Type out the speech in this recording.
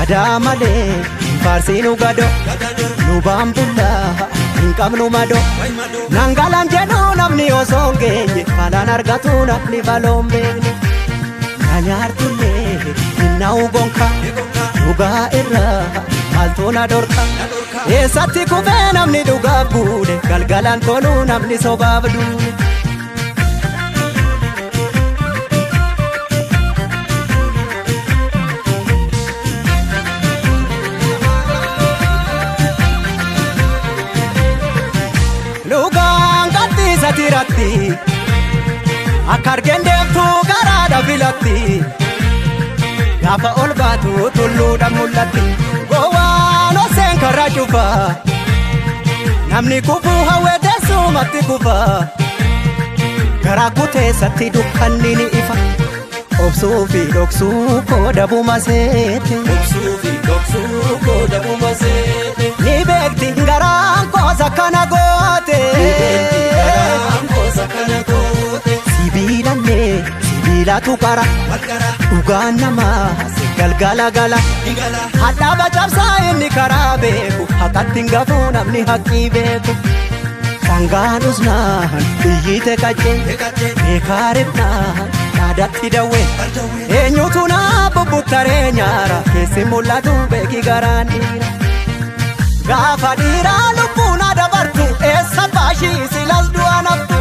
Gadaa malee hin faarsiinu gadoo. Nu baambullaa hin qabnu madoo. Nangalaan jedhu namni osoo hin geenye falaan argatu namni baloon beekne. Na nyaartullee hin na'u gonka dhugaa irraa maaltu na dhorka. Eessatti kufee namni dhugaaf guune galgalaan toluu namni sobaaf duune. Dhugaan qabxiisa tiratti akka argeen deemtu garaadha filatti gaafa ol baatu tulluudha mul'atti gowwaan oseen karra cufa namni kufuu hawwee teessumatti kufa garaa kuteessatti dukkanni ni ifa obsuu fi dhoksuu koodabuma seete. Obsuu fi dhoksuu koodabuma seete. Ni beekti garaan koosa kana goote. Garaan koosa kana goote. Sibiilallee sibiilatu qara Walqara dhugaan namaa si galgala gala. ni gala. Hadhaaba cabsaa inni karaa beeku haqatti hin gafuu namni haqqii beeku. Sangaan usnaan iyyite qaccee Eegalee beekaa ribnaan dhaadatti dawwee. barjawee. Eenyutu naa bubbuttaree nyaara keessi mul'atu beeki garaan dhiira. Gaafa dhiiraa lubbuun dabartu eessa baashii silas du'a naftu.